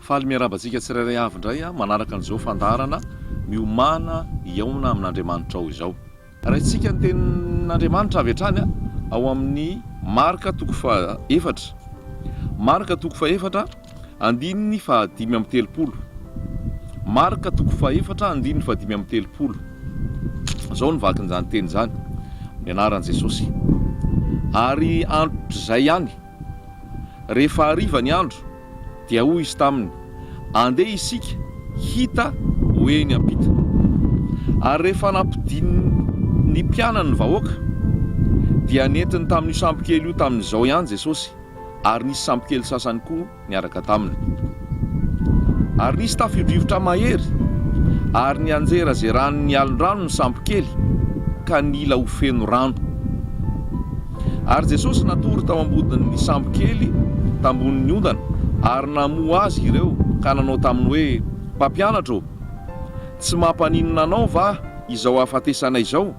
Faly miarahaba antsika tsirairay avy indray manaraka an'izao fandaharana Miomàna hihaona amin'Andriamanitrao izao. Raintsika ny tenin'Andriamanitra avy hatrany ao amin'ny Marka toko fahaefatra. Marka toko fahefatra andininy faha-35. Marka toko fahefatra andininy faha-35. Izao no vakin'izany teny izany, Amin'ny anaran'i Jesosy. Ary androtr'izay ihany, rehefa hariva ny andro, dia hoy izy taminy, Andeha isika hita ho eny am-pita. Ary rehefa nampidininy ny mpianany ny vahoaka, dia nentiny tamin'io sambokely io tamin'izao ihany Jesosy, ary nisy sambokely sasany koa niaraka taminy. Ary nisy tafio-drivotra mahery, ary nianjerazeran'ny alon-drano ny sambokely, ka nila ho feno rano. Ary Jesosy natory tao ambodin'ny sambokely tambonin'ny ondana, ary namoha Azy ireo ka nanao taminy hoe, Mpampianatra ô, tsy mampaninona Anao va izao hahafatesanay izao?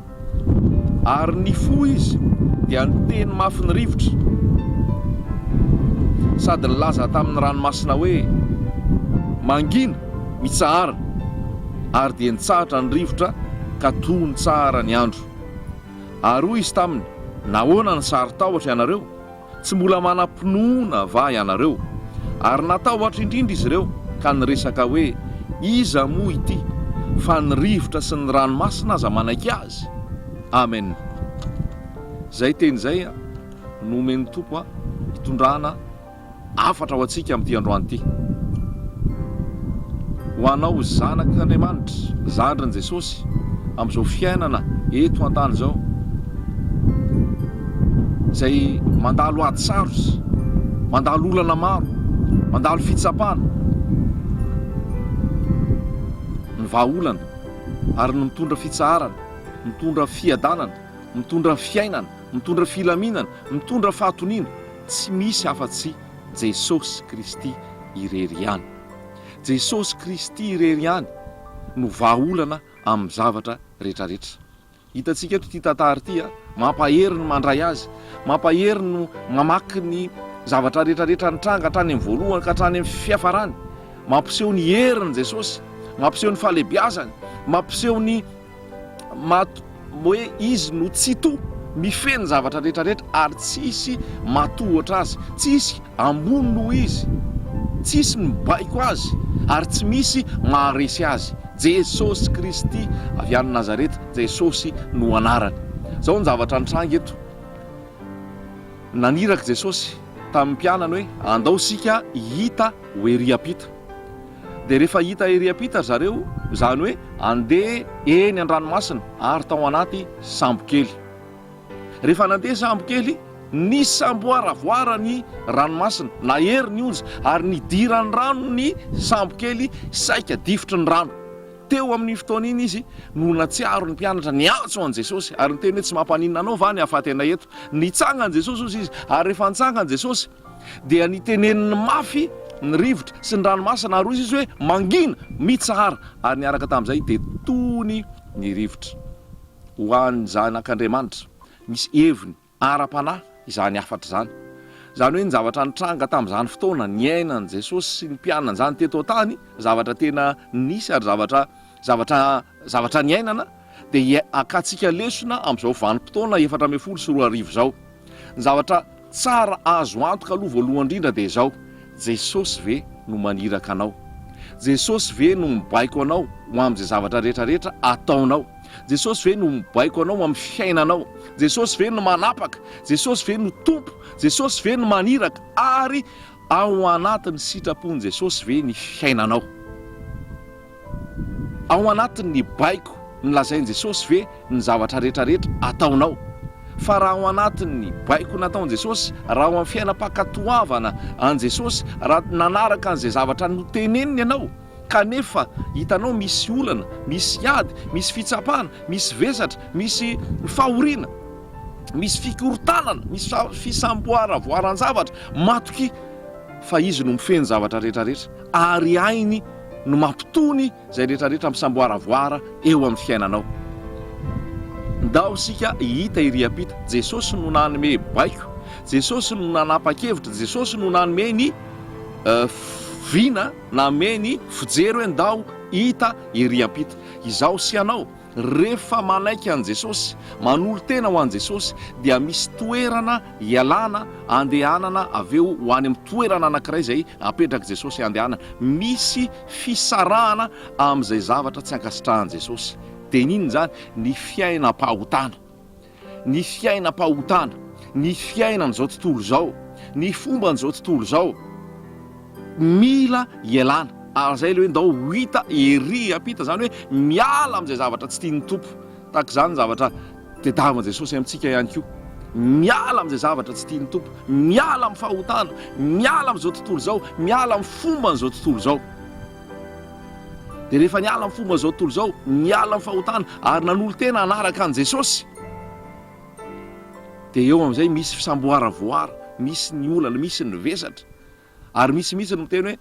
Ary nifoha izy, dia niteny mafy ny rivotra, sady nilaza tamin'ny ranomasina hoe, Mangina, mitsahara! Ary dia nitsahatra ny rivotra, ka tony tsara ny andro. Ary hoy izy taminy, Nahoana no saro-tahotra ianareo? Tsy mbola manam-pinoana va ianareo? Ary natahotra indrindra izy ireo ka niresaka hoe, Iza moa ity, fa ny rivotra sy ny ranomasina aza manaiky azy? Amen. Izay teny izay no omen'ny Tompo hitondrana Hafatra ho antsika amin'ity androany ity. Ho anao zanak'Andriamanitra, zandrin'i Jesosy, amin'izao fiainana eto an-tany izao, izay mandalo ady sarotra, mandalo olana maro, mandalo fitsapana, ny vahaolana ary ny mitondra fitsaharana, mitondra fiadanana, mitondra fiainana, mitondra filaminana, mitondra fahatoniana, Tsy misy afa-tsy Jesosy Kristy irery ihany. Jesosy Kristy irery ihany no vahaolana amin'ny zavatra rehetrarehetra. Hitantsika eto ity tantara ity, mampahery ny mandray azy, mampahery ny mamaky ny zavatra rehetrarehetra nitranga hatrany amin'ny voalohany ka hatrany amin'ny fiafarany. Mampiseho ny herin'i Jesosy, mampiseho ny fahalehibiazany, mampiseho ny Mato hoe izy no Tsitoha mifehy ny zavatra rehetra rehetra ary tsisy matohotra azy, tsisy ambony noho izy, tsisy mibaiko azy ary tsy misy maharesy azy. Jesosy Kristy avy any Nazareta, Jesosy no anarany. Zao ny zavatra nitranga eto. Naniraka Jesosy tamin'ny mpianany hoe andao isika hita ho ery ampita. Dia rehefa hita ery ampita ry zareo, izany hoe andeha eny an-dranomasina ary tao anaty sambo kely. Rehefa nandeha sambo kely, nisamboaravoara ny ranomasina, nahery ny onja ary nidiran'ny rano ny sambo kely saika difotry ny rano. Teo amin'iny fotoana iny izy no natsiaro ny mpianatra niantso an'i Jesosy ary niteny hoe tsy mampaninona anao va ny hahafaty anay eto? Nitsangana Jesosy hozy izy ary rehefa nitsangana Jesosy Dia niteneniny mafy ny rivotra sy ny ranomasina ary hoy izy hoe, Mangina! Mitsahara! Ary niaraka tamin'izay dia tony ny rivotra. Ho an'ny zanak'Andriamanitra, misy heviny ara-panahy izany hafatra izany. Izany hoe ny zavatra nitranga tamin'izany fotoana niainan'i Jesosy sy ny mpianany izany teto an-tany, zavatra tena nisy ary zavatra zavatra zavatra niainana, dia hakantsika lesona amin'izao vanim-potoana 2014 izao. Ny zavatra tsara azo antoka aloha voalohany indrindra dia izao, Jesosy ve no maniraka anao? Jesosy ve no mibaiko anao ho amin'izay zavatra rehetra rehetra ataonao? Jesosy ve no mibaiko anao amin'ny fiainanao? Jesosy ve no manapaka? Jesosy ve no Tompo? Jesosy ve no maniraka? Ary ao anatin'ny sitrapon'i Jesosy ve ny fiainanao? Ao anatin'ny baiko nolazain'i Jesosy ve ny zavatra rehetrarehetra ataonao? Fa raha ao anatin'ny baiko nataon'i Jesosy, raha ao amin'ny fiainam-pankatoavana an'i Jesosy, raha nanaraka an'izay zavatra noteneniny ianao, kanefa hitanao misy olana, misy ady, misy fitsapana, misy vesatra, misy fahoriana, misy fikorontanana, misy fisamboaravoaran-javatra, matokia fa Izy no mifehy ny zavatra rehetrarehetra ary hainy no mampitony izay rehetra rehetra misamboaravoara eo amin'ny fiainanao. Ndao isika hita ery ampita. Jesosy no nanome baiko, Jesosy no nanapa-kevitra, Jesosy no nanome ny. vina, nameny fijery hoe ndao hita ery ampita. Izaho sy ianao, rehefa manaiky an'i Jesosy, manolo-tena ho an'i Jesosy, dia misy toerana ialana, andehanana avy eo ho any amin'ny toerana anankiray izay apetrak'i Jesosy handehanana. Misy fisarahana amin'izay zavatra tsy ankasitrahan'i Jesosy. Dia inona izany? Ny fiainam-pahotana. Ny fiainam-pahotana, ny fiainan'izao tontolo izao, ny fomban'izao tontolo izao, mila ialana. Ary izay ilay hoe ndao ho hita ery ampita, izany hoe miala amin'izay zavatra tsy tian'ny Tompo. Tahaka izany ny zavatra tediavin'i Jesosy amintsika ihany koa. Miala amin'izay zavatra tsy tian'ny Tompo, miala amin'ny fahotana, miala amin'izao tontolo izao, miala amin'ny fomban'izao tontolo izao. Dia rehefa niala amin'ny fomban'izao tontolo izao, niala amin'ny fahotana ary nanolo-tena hanaraka an'i Jesosy, dia eo amin'izay misy fisamboaravoara, misy ny olana, misy ny vesatra. Ary misy mihitsy ny miteny hoe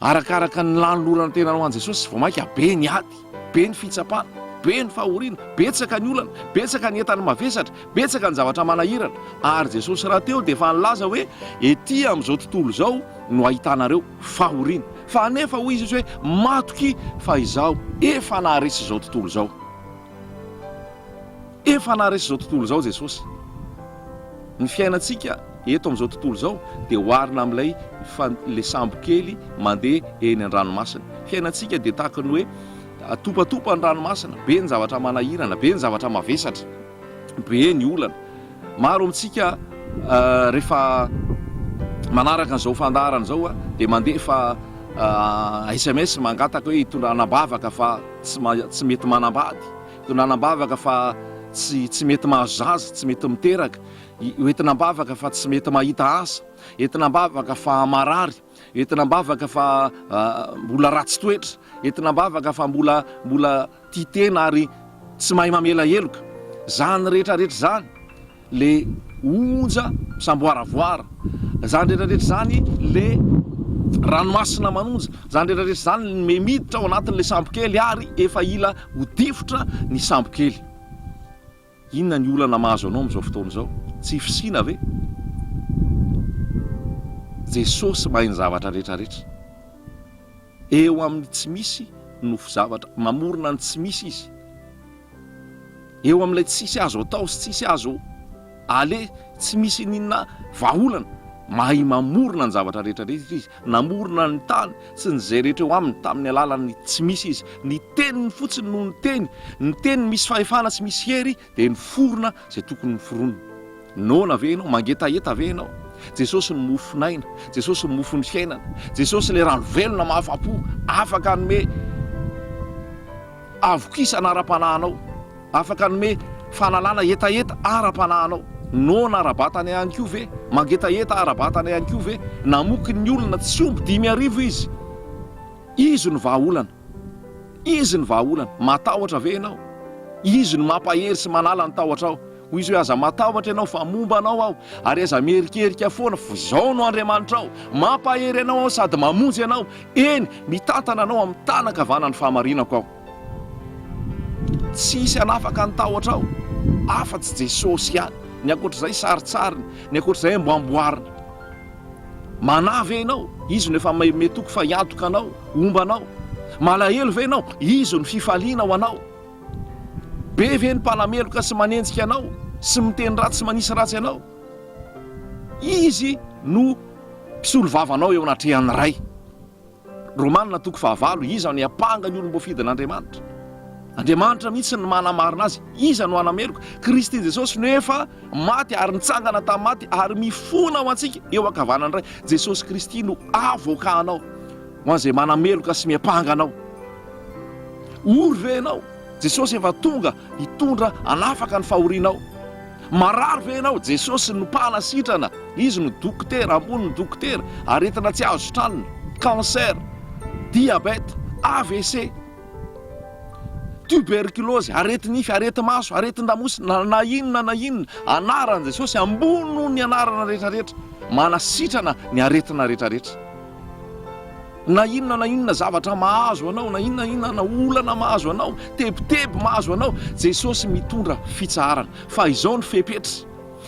arakaraka ny nanolorana tena ho an'i Jesosy vao mainka be ny ady, be ny fitsapana, be ny fahoriana, betsaka ny olana, betsaka ny entana mavesatra, betsaka ny zavatra manahirana. Ary Jesosy rahateo dia efa nilaza hoe ety amin'izao tontolo izao no ahitanareo fahoriana. Fa anefa hoy Izy hoe, Matokia fa Izaho efa naharesy izao tontolo izao. Efa naharesy izao tontolo izao Jesosy. Ny fiainantsika eto amin'izao tontolo izao dia oharina amin'ilay ilay sambo kely mandeha eny an-dranomasina. Fiainantsika dia tahaka ny hoe atopatopa ny ranomasina, be ny zavatra manahirana, be ny zavatra mavesatra. Be ny olana. Maro amintsika rehefa manaraka an'izao fandaharana izao dia mandefa sms mangataka hoe hitondrana am-bavaka fa tsy tsy mety manambady, hitondrana am-bavaka fa tsy tsy mety mahazo zaza, tsy mety miteraka, hoentina am-bavaka fa tsy mety mahita asa, entina am-bavaka fa marary, entina am-bavaka fa mbola ratsy toetra, entina am-bavaka fa mbola mbola tia tena ary tsy mahay mamela heloka. Zany rehetra rehetra zany le onja misamboaravoara, zany rehetra rehetra zany le ranomasina manonja, zany rehetra rehetra zany me miditra ao anatin'le sambokely ary efa hila ho difotra ny sambokely. Inona ny olana mahazo anao amin'izao fotoana izao? Tsy fisiana ve? Jesosy mahay ny zavatra rehetra rehetra. Eo amin'ny tsy misy no zavatra mamorona ny tsy misy izy. Eo amin'ilay tsisy azo atao sy tsisy azo aleha, tsy misy n'inona vahaolana, mahay mamorona ny zavatra rehetra rehetra izy. Namorona ny tany sy ny izay rehetra eo aminy tamin'ny alalan'ny tsy misy izy. Ny teniny fotsiny no niteny. Ny teniny misy fahefana sy misy hery dia niforona izay tokony noforonina. Noana ve ianao? Mangetaheta ve ianao? Jesosy no mofon'aina. Jesosy no mofon'ny fiainana. Jesosy ilay rano velona mahafa-po, afaka hanome havokisana ara-panahy anao. Afaka hanome fanalana hetaheta ara-panahy anao. Noana ara-batana ihany koa ve? Mangetaheta ara-batana ihany koa ve? Namoky ny olona tsy omby 5000 Izy. Izy no vahaolana. Izy no vahaolana. Matahotra ve ianao? Izy no mampahery sy manala ny tahotrao. Hoy Izy hoe, Aza matahotra ianao fa momba anao Aho, ary aza miherikerika foana fa Izaho no Andriamanitrao. Mampahery anao Aho sady mamonjy anao. Eny, mitantana anao amin'ny tanan-kavanan'ny fahamarinako Aho. Tsy hisy hanafaka ny tahotrao afa-tsy Jesosy ihany. Ny ankoatr'izay sarintsariny, ny ankoatr'izay amboamboarina. Manahy ve ianao? Izy no efa manome toky fa hiantoka anao, homba anao. Malahelo ve ianao? Izy no fifaliana ho anao. Be ve ny mpanameloka sy manenjika anao, sy miteny ratsy sy manisy ratsy anao? Izy no mpisolo vava anao eo anatrehan'ny Ray. Romana toko fahavalo, Iza no hiampanga ny olom-boafidin'Andriamanitra? Andriamanitra mihitsy no manamarina azy. Iza no hanameloka? Kristy Jesosy no efa maty ary nitsangana tamin'ny maty ary mifona ho antsika eo ankavanan'ny Ray. Jesosy Kristy no avocat anao ho an'izay manameloka sy miampanga anao. Ory ve ianao? Jesosy efa tonga hitondra hanafaka ny fahorianao. Marary ve ianao? Jesosy no mpanasitrana, Izy no dokotera, ambonin'ny dokotera, aretina tsy azo sitranina, cancer, diabète, AVC, tuberculose, areti-nify, areti-maso, aretin-damosina, na inona na inona, anaran'i Jesosy ambony noho ny anarana rehetra rehetra, manasitrana ny aretina rehetra rehetra. Na inona na inona zavatra mahazo anao, na inona na inona olana mahazo anao, tebiteby mahazo anao, Jesosy mitondra fitsaharana. Fa izao ny fepetra,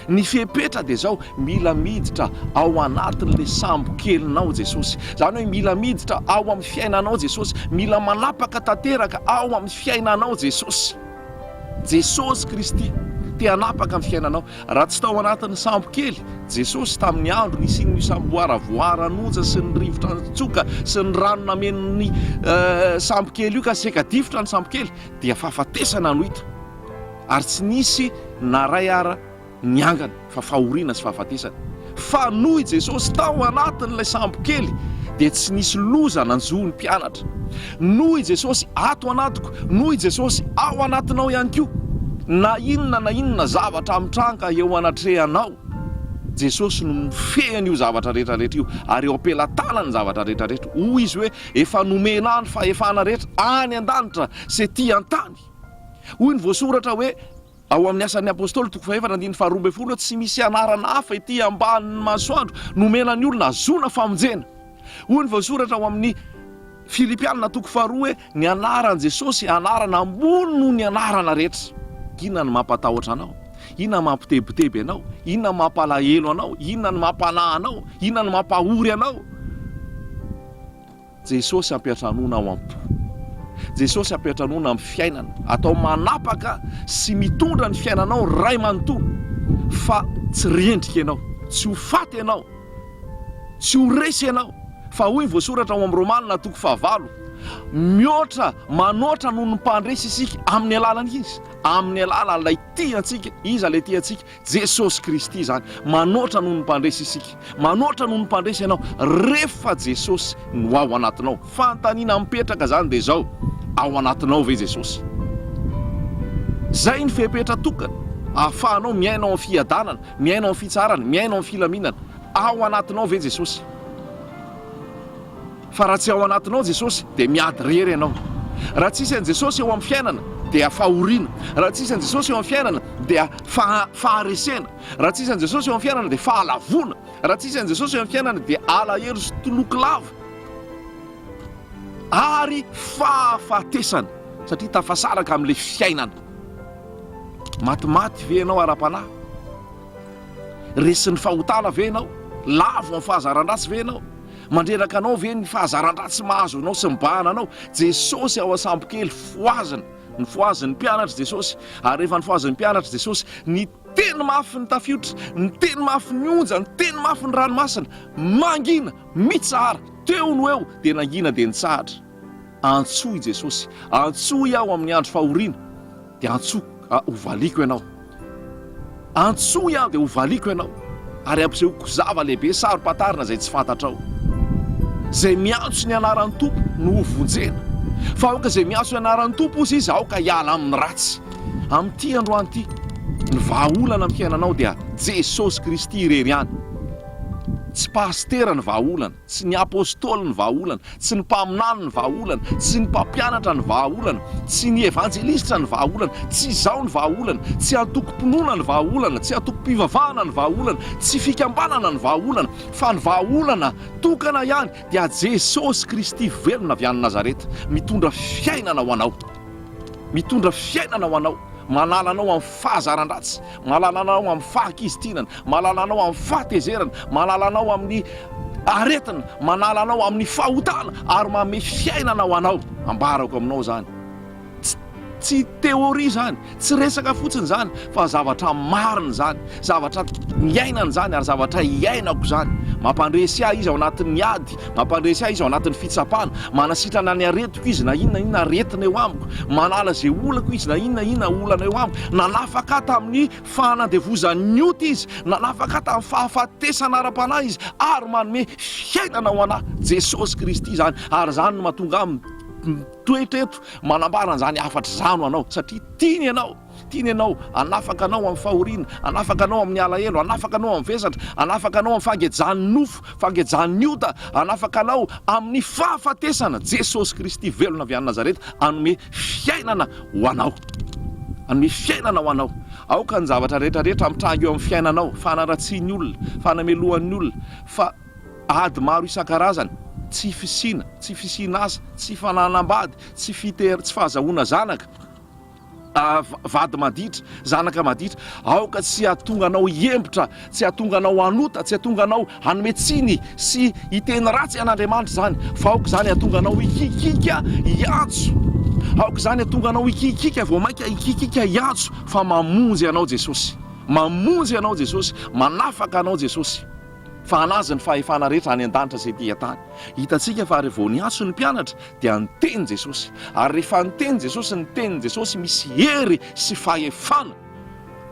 Ny fepetra dia izao, mila miditra ao anatin'ilay sambo kelinao Jesosy. Izany hoe mila miditra ao amin'ny fiainanao Jesosy, mila manapaka tanteraka ao amin'ny fiainanao Jesosy. Jesosy Kristy te hanapaka ny fiainanao. Raha tsy tao anatin'ny sambo kely Jesosy tamin'ny andro nisian'ny samboaravoaran'onja sy ny rivotra nitsoka sy ny rano nameno ny sambo kely io ka seka difotra ny sambo kely dia fahafatesana no hita ary tsy nisy na ray ara niangana fa fahoriana sy fahafatesana. Fa noho i Jesosy tao anatin'ilay sambo kely dia tsy nisy loza nanjo ny mpianatra. Noho i Jesosy ato anatiko, noho i Jesosy ao anatinao ihany koa, na inona na inona zavatra mitranga eo anatrehanao, Jesosy no mifehy an'io zavatra rehetra rehetra io ary eo am-pelatanany ny zavatra rehetra rehetra. Hoy Izy hoe, Efa nomena ahy ny fahefana rehetra any an-danitra sy ety an-tany. Hoy ny voasoratra hoe, Ao amin'ny Asan'ny Apostoly toko fahefatra andininy faharoa ambinifolo hoe tsy misy anarana hafa ety ambanin'ny masoandro nomena ny olona ahazoana famonjena. Hoy ny voasoratra ao amin'ny Filipianina toko faharoa hoe ny anaran'i Jesosy anarana ambony noho ny anarana rehetra. Inona no mampatahotra anao? Inona no mampitebiteby anao? Inona no mampalahelo anao? Inona no mampanahy anao? Inona no mampahory anao? Jesosy ampiantranoana ao am-po. Jesosy ampiantranoana amin'ny fiainana. Atao manapaka sy mitondra ny fiainanao ray manontolo fa tsy rendrika ianao, tsy ho faty ianao, tsy ho resy ianao. Fa hoy ny voasoratra ao amin'ny Romana toko fahavalo, mihoatra manoatra noho ny mpandresy isika amin'ny alalan'iza? Amin'ny alalan'ilay tia antsika. Iza ilay tia antsika? Jesosy Kristy izany. Manoatra noho ny mpandresy isika. Manoatra noho ny mpandresy ianao rehefa Jesosy no ao anatinao. Fanontaniana mipetraka izany dia izao, ao anatinao ve Jesosy? Izay ny fepetra tokana ahafahanao miaina ao amin'ny fiadanana, miaina ao amin'ny fitsaharana, miaina ao amin'ny filaminana. Ao anatinao ve Jesosy? Fa raha tsy ao anatinao Jesosy dia miady irery ianao. Raha tsisy an'i Jesosy eo amin'ny fiainana dia fahoriana. Raha tsisy an'i Jesosy eo amin'ny fiainana dia faharesena. Raha tsisy an'i Jesosy eo amin'ny fiainana dia fahalavoana. Raha tsisy an'i Jesosy eo amin'ny fiainana dia alahelo sy toloko lava ary fahafatesana satria tafasaraka amin'ilay fiainana. Matimaty ve ianao ara-panahy? Resin'ny fahotana ve ianao? Lavo amin'ny fahazaran-dratsy ve ianao? Mandreraka anao ve ny fahazaran-dratsy mahazo anao sy mibahana anao? Jesosy ao an-tsambokely, fohazina. Nofohazin'ny mpianatra Jesosy, ary rehefa nofohazin'ny mpianatra Jesosy, niteny mafy ny tafiotra, niteny mafy ny onja, niteny mafy ny ranomasina, Mangina! Mitsahara! Teo no eo dia nangina dia nitsahatra. Antsoy Jesosy. Antsoy aho amin'ny andro fahoriana. Dia antsoiko, hovaliako ianao. Antsoy aho dia hovaliako ianao, ary hampisehoko zava-lehibe saro-pantarina izay tsy fantatrao. Izay miantso ny anaran'ny Tompo no hovonjena. Fa aoka izay miantso ny anaran'ny Tompo, hozy izy, aoka hiala amin'ny ratsy. Amin'ity androany ity, ny vahaolana amin'ny fiainanao dia Jesosy Kristy irery ihany. Tsy pasitera ny vahaolana. Tsy ny apostoly ny vahaolana, tsy ny mpaminany ny vahaolana, tsy ny mpampianatra ny vahaolana, tsy ny evanjelistra ny vahaolana, tsy izaho ny vahaolana, tsy antokom-pinoana ny vahaolana, tsy antokom-pivavahana ny vahaolana, tsy fikambanana ny vahaolana, fa ny vahaolana tokana ihany dia Jesosy Kristy velona avy any Nazareta, mitondra fiainana ho anao. Mitondra fiainana ho anao, manala anao amin'ny fahazaran-dratsy, manala anao amin'ny fahakizitinana, manala anao amin'ny fahatezerana, manala anao amin'ny aretina, manala anao amin'ny fahotana ary manome fiainana ho anao. Ambarako aminao izany. Tsy, tsy théorie izany, tsy resaka fotsiny izany, fa zavatra marina izany, zavatra niainana izany ary zavatra iainako izany. Mampandresy ahy izy ao anatin'ny ady, mampandresy ahy izy ao anatin'ny fitsapana, manasitrana ny aretiko izy na inona inona aretina eo amiko, manala izay olako izy na inona inona olana eo amiko, nanafaka ahy tamin'ny fanandevozan'ny ota izy, nanafaka ahy tamin'ny fahafatesana ara-panahy izy ary manome fiainana ho an'ahy, Jesosy Kristy izany, ary izany no mahatonga ahy mitoetra eto manambara an'izany hafatra izany ho anao satria tiany ianao. Tiany ianao, hanafaka anao amin'ny fahoriana, hanafaka anao amin'ny alahelo, hanafaka anao amin'ny vesatra, hanafaka anao amin'ny fangejan'ny nofo, fangejan'ny ota, hanafaka anao amin'ny fahafatesana. Jesosy Kristy velona avy any Nazareta hanome fiainana ho anao. Hanome fiainana ho anao. Aoka ny zavatra rehetra rehetra mitranga eo amin'ny fiainanao, fanaratsian'ny olona, fanamelohan'ny olona, fa ady maro isan-karazany, tsy fisiana, tsy fisian'asa, tsy fananam-bady, tsy fiter, tsy fahazahoana zanaka. Vady maditra, zanaka maditra, aoka tsy hahatonga anao hiembotra, tsy hahatonga anao hanota, tsy hahatonga anao hanome tsiny sy hiteny ratsy an'Andriamanitra izany, fa aoka izany hahatonga anao hikikiaka hiantso. Aoka izany hahatonga anao hikikiaka, vao mainka hikikiaka hiantso fa mamonjy anao Jesosy. Mamonjy anao Jesosy, manafaka anao Jesosy. Fa an'Azy ny fahefana rehetra any an-danitra sy ety an-tany. Hitantsika fa raha vao niantso ny mpianatra dia niteny Jesosy. Ary rehefa niteny Jesosy, ny tenin'i Jesosy misy hery sy fahefana.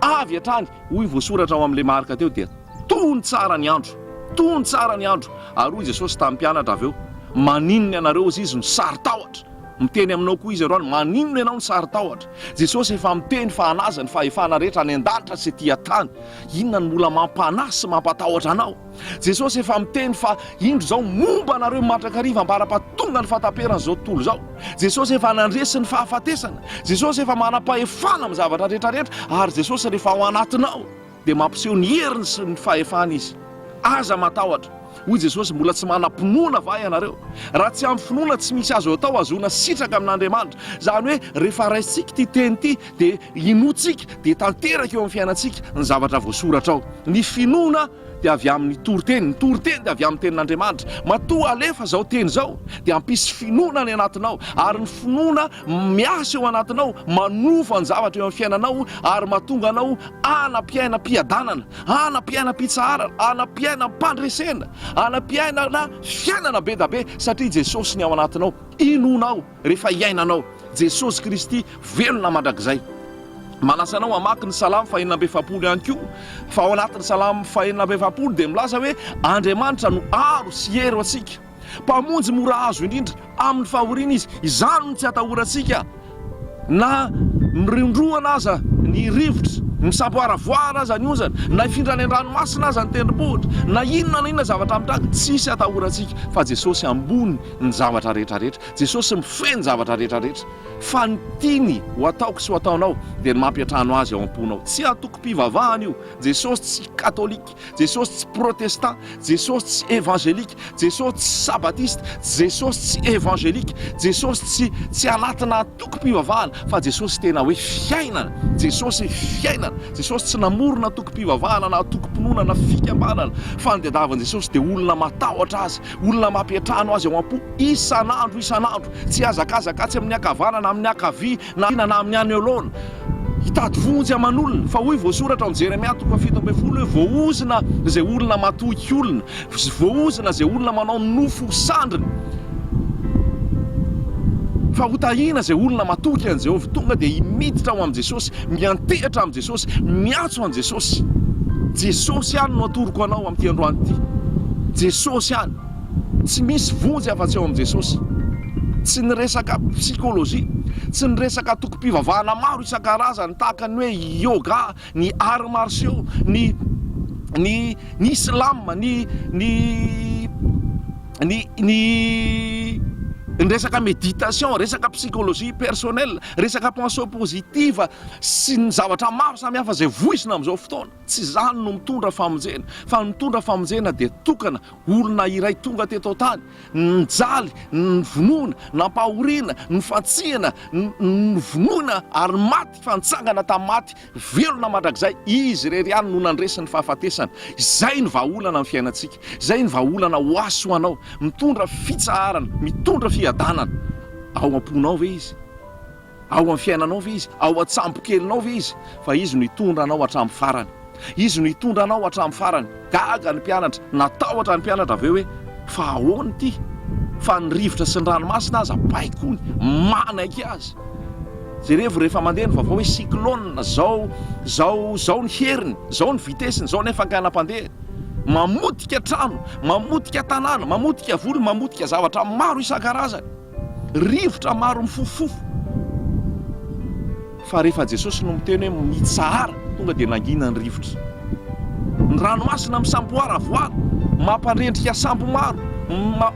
Avy hatrany, hoy voasoratra ao amin'ilay marika teo dia tony tsara ny andro. Tony tsara ny andro. Ary hoy Jesosy tamin'ny mpianatra avy eo, maninona ianareo hozy izy no saro-tahotra? Miteny aminao koa izy androany, maninona ianao no saro-tahotra? Jesosy efa miteny fa an'Azy ny fahefana rehetra any an-danitra sy ety an-tany. Inona no mbola mampanahy sy mampatahotra anao? Jesosy efa miteny fa indro izao momba anareo mandrakariva ambara-pahatonga ny fahataperan'izao tontolo izao. Jesosy efa nandresy ny fahafatesana. Jesosy efa manam-pahefana amin'ny zavatra rehetra rehetra ary Jesosy rehefa ao anatinao dia mampiseho ny heriny sy ny fahefany Izy. Aza matahotra. Hoy Jesosy, mbola tsy manam-pinoana va ianareo? Raha tsy ampy finoana tsy misy azo atao hahazoana sitraka amin'Andriamanitra. Izany hoe rehefa raisintsika ity teny ity dia inoantsika dia tanteraka eo amin'ny fiainantsika ny zavatra voasoratra ao. Ny finoana dia avy amin'ny toriteny, ny toriteny dia avy amin'ny tenin'Andriamanitra. Matoa alefa izao teny izao dia hampisy finoana any anatinao ary ny finoana miasa eo anatinao, manova ny zavatra eo amin'ny fiainanao ary mahatonga anao hanam-piainam-piadanana, hanam-piainam-pitsaharana, hanam-piainam-pandresena, hanam-piainana fiainana be da be satria Jesosy ny ao anatinao. Inoanao rehefa iainanao Jesosy Kristy velona mandrakizay. Manasa anao hamaky ny Salamo faha-46 ihany koa, fa ao anatin'ny Salamo faha-46 dia milaza hoe Andriamanitra no aro sy hery ho antsika. Mpamonjy mora azo indrindra amin'ny fahoriana Izy. Izany no tsy atahorantsika na mirindroana aza ny rivotra, misamboaravoara aza ny onjana, na hifindra any an-dranomasina aza ny tendrombohitra, na inona na inona zavatra mitranga, tsisy atahorantsika fa Jesosy ambony ny zavatra rehetra rehetra. Jesosy mifehy ny zavatra rehetra rehetra. Fa ny tiany ho ataoko sy ho ataonao dia ny mampiantrano Azy ao am-ponao. Tsy antokom-pivavahana io. Jesosy tsy katolika, Jesosy tsy protestant, Jesosy tsy evangelika, Jesosy tsy sabatista, Jesosy tsy evangelika, Jesosy tsy tsy anatina antokom-pivavahana fa Jesosy tena hoe fiainana. Jesosy fiainana. Jesosy tsy namorona antokom-pivavahana na antokom-pinoana na fikambanana fa ny tadiavin'i Jesosy dia olona matahotra Azy, Olona mampiantrano azy ao am-po isan'andro isan'andro, tsy hihazakazaka atsy amin'ny ankavanana, amin'ny ankavia, na na amin'ny anoloana, hitady vonjy aman'olona. Fa hoy voasoratra ao amin'ny Jeremia toko faha-17 hoe, Voaozona izay olona matoky olona, voaozona izay olona manao nofo ho sandriny, fa hotahina izay olona matoky an'i Jehovah. Tonga dia miditra ao amin'i Jesosy, miantehitra amin'i Jesosy, miantso an'i Jesosy. Jesosy ihany no atoroko anao amin'ity androany ity. Jesosy ihany. Tsy misy vonjy afa-tsy ao amin'i Jesosy. Tsy ny resaka psychologie, tsy ny resaka antokom-pivavahana maro isan-karazany tahaka ny hoe yoga, ny arts martiaux, ny ny ny islam, ny ny ny ny ny resaka méditation, resaka psychologie personnelle, resaka pensée positive sy ny zavatra maro samihafa izay voizina amin'izao fotoana. Tsy izany no mitondra famonjena, fa ny mitondra famonjena dia tokana, olona iray tonga teto an-tany, nijaly, novonoina, nampahoriana, nofantsihana, novonoina ary maty fa nitsangana tamin'ny maty, velona mandrakizay, Izy irery ihany no nandresy ny fahafatesana. Izay no vahaolana amin'ny fiainantsika, izay no vahaolana ho ahy sy ho anao, mitondra fitsaharana, mitondra fiadanana. Ao am-ponao ve Izy? Ao amin'ny fiainanao ve Izy? Ao an-tsambokelinao ve Izy? Fa Izy no hitondra anao hatramin'ny farany. Izy no hitondra anao hatramin'ny farany. Gaga ny mpianatra, natahotra ny mpianatra avy eo hoe, Fa ahoana ity? Fa ny rivotra sy ny ranomasina aza baikoiny, manaiky azy. Jerevo rehefa mandeha ny vaovao hoe cyclone, zao, zao, zao ny heriny, zao ny vitesiny, zao ny hafainganam-pandehany. Mamotika trano, mamotika tanàna, mamotika voly, mamotika zavatra maro isan-karazany. Rivotra maro mifofofofo. Fa rehefa Jesosy no miteny hoe mitsahara, tonga dia nangina ny rivotra. Ny ranomasina misamboaravoara, mampandrendrika sambo maro,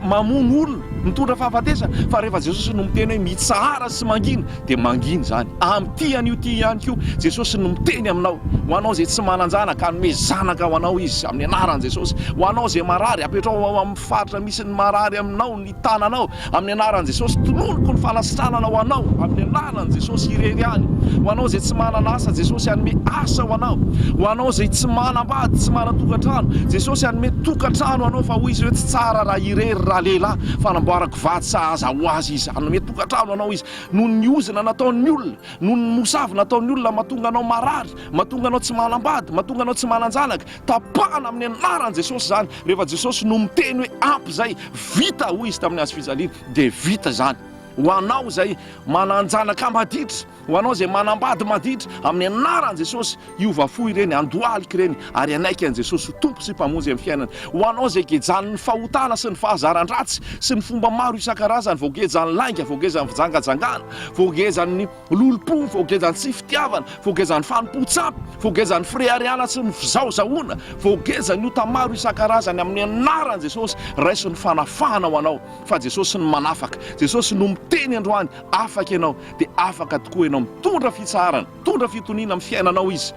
mamono olona. Mitondra fahafatesana. Fa rehefa Jesosy no miteny hoe mitsahara sy mangina dia mangina izany. Amin'ity anio ity ihany koa Jesosy no miteny aminao. Ho anao izay tsy manan-janaka, hanome zanaka ho anao Izy amin'ny anaran'i Jesosy. Ho anao izay marary, apetraho ao amin'ny faritra misy ny marary aminao ny tananao amin'ny anaran'i Jesosy. Tononiko ny fanasitranana ho anao amin'ny anaran'i Jesosy irery ihany. Ho anao izay tsy manana asa, Jesosy hanome asa ho anao. Ho anao izay tsy manambady, tsy manan-tokantrano, Jesosy hanome tokantrano anao fa hoy Izy hoe tsy tsara raha irery ralehilahy fa namboarako vady sahaza ho azy Izy. Hanome tokantrano anao Izy. Noho ny ozona nataon'ny olona, noho ny mosavy nataon'ny olona mahatonga anao marary, mahatonga anao tsy manambady, mahatonga anao tsy manan-janaka, tapahana amin'ny anaran'i Jesosy izany. Rehefa Jesosy no miteny hoe ampy izay, vita hoy Izy tamin'ny hazo fijaliana, dia vita izany. Ho anao izay manan-janaka maditra, ho anao izay manambady maditra, amin'ny anaran'i Jesosy, hiova fo ireny, handohalika ireny, ary hanaiky an'i Jesosy ho Tompo sy Mpamonjy amin'ny fiainany. Ho anao izay gejan'ny fahotana sy ny fahazaran-dratsy sy ny fomba maro isan-karazany, voagejan'ny lainga, voagejan'ny fijangajangana, voagejan'ny lolompo, voagejan'ny tsy fitiavana, voagejan'ny fanompoan-tsampy, voagejan'ny fireharehana sy ny fizahozahoana, voagejan'ny ota maro isan-karazany, amin'ny anaran'i Jesosy, raiso ny fanafahana ho anao. Fa Jesosy no manafaka. Jesosy no miteny androany, afaka ianao, dia afaka tokoa ianao. Mitondra fitsaharana, mitondra fitoniana amin'ny fiainanao Izy.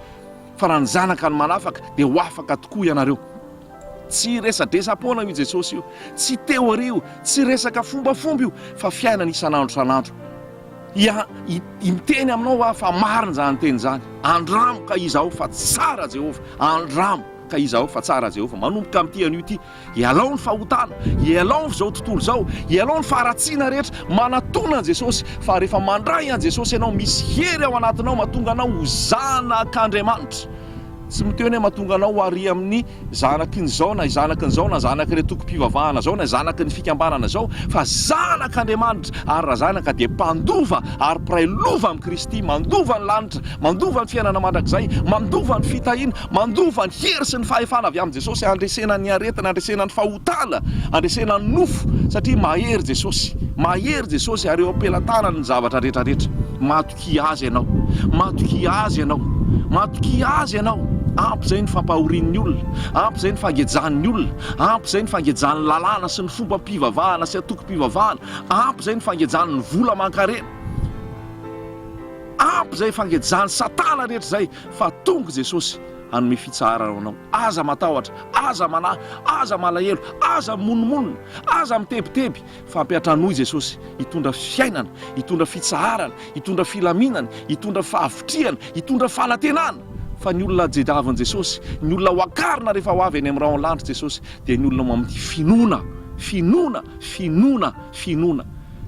Fa raha ny Zanaka no manafaka, dia ho afaka tokoa ianareo. Tsy resadresa-poana io Jesosy io, tsy théorie io, tsy resaka fombafomba io, fa fiainana isan'andro isan'andro. Ia, miteny aminao aho fa marina izany teny izany. Andramo ka izahao fa tsara Jehovah. Andramo ka izahao fa tsara Jehovah. Manomboka amin'ity anio ity, Ialao ny fahotana, ialao izao tontolo izao, ialao ny faharatsiana rehetra, manatona an'i Jesosy, fa rehefa mandray an'i Jesosy ianao, misy hery ao anatinao mahatonga anao ho zanak'Andriamanitra. Tsy miteny hoe mahatonga anao ho ary amin'ny zanaky ny izao na zanaky ny izao na zanaky ny antokom-pivavahana izao na zanaky ny fikambanana izao, fa zanak'Andriamanitra, ary raha zanaka dia mpandova ary mpiray lova amin'i Kristy, mandova ny lanitra, mandova ny fiainana mandrakizay, mandova ny fitahiana, Mandova ny hery sy ny fahefana avy amin'i Jesosy handresena ny aretina, handresena ny fahotana, handresena ny nofo, satria mahery Jesosy. Mahery Jesosy ary eo am-pelatanany ny zavatra rehetra rehetra. Matokia Azy ianao. Matokia Azy ianao. Matokia Azy ianao. Ampy izay ny fampahorian'ny olona. Ampy izay ny fangejan'ny olona. Ampy izay ny fangejan'ny lalàna sy ny fombam-pivavahana sy antokom-pivavahana. Ampy izay ny fangejan'ny vola aman-karena. Ampy izay fangejan'i Satana rehetra izay. Fa tonga Jesosy hanome fitsaharana ho anao. Aza matahotra, aza manahy, aza malahelo, aza mimonomonona, aza mitebiteby, fa ampiantranoy Jesosy hitondra fiainana, hitondra fitsaharana, hitondra filaminana, hitondra fahavitrihana, hitondra fanantenana. Fa ny olona jedavin'i Jesosy, ny olona ho akarina rehefa ho avy any amin'ny rahon'ny lanitra Jesosy, dia ny olona amin'ny finoana, finoana, finoana, finoana.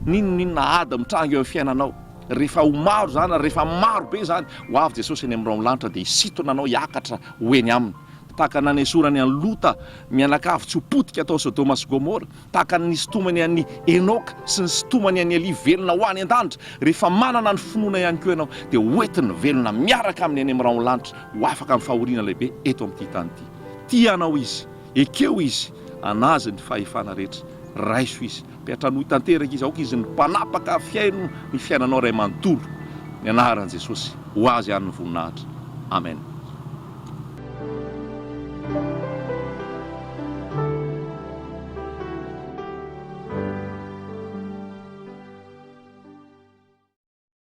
N'inon'inona ady mitranga eo amin'ny fiainanao. Rehefa ho maro izany ary rehefa maro be izany, ho avy Jesosy eny amin'ny rahon'ny lanitra dia hisintona anao hiakatra ho eny Aminy. Tahaka ny nanesorany an'i Lota mianakavy tsy ho potika tao Sodoma sy Gomora, tahaka ny nisintomany an'i Enoka sy nisintomany an'i Elia velona ho any an-danitra, rehefa manana ny finoana ihany koa ianao dia hoentiny velona miaraka Aminy eny amin'ny rahon'ny lanitra ho afaka amin'ny fahoriana lehibe eto amin'ity tany ity. Tia anao Izy. Ekeo Izy. An'Azy ny fahefana rehetra. Raiso Izy. Mpiantranoy tanteraka Izy, aoka Izy no mpanapaka fihaino ny fiainanao iray manontolo. Ny anaran'i Jesosy, ho Azy ihany ny voninahitra. Amen.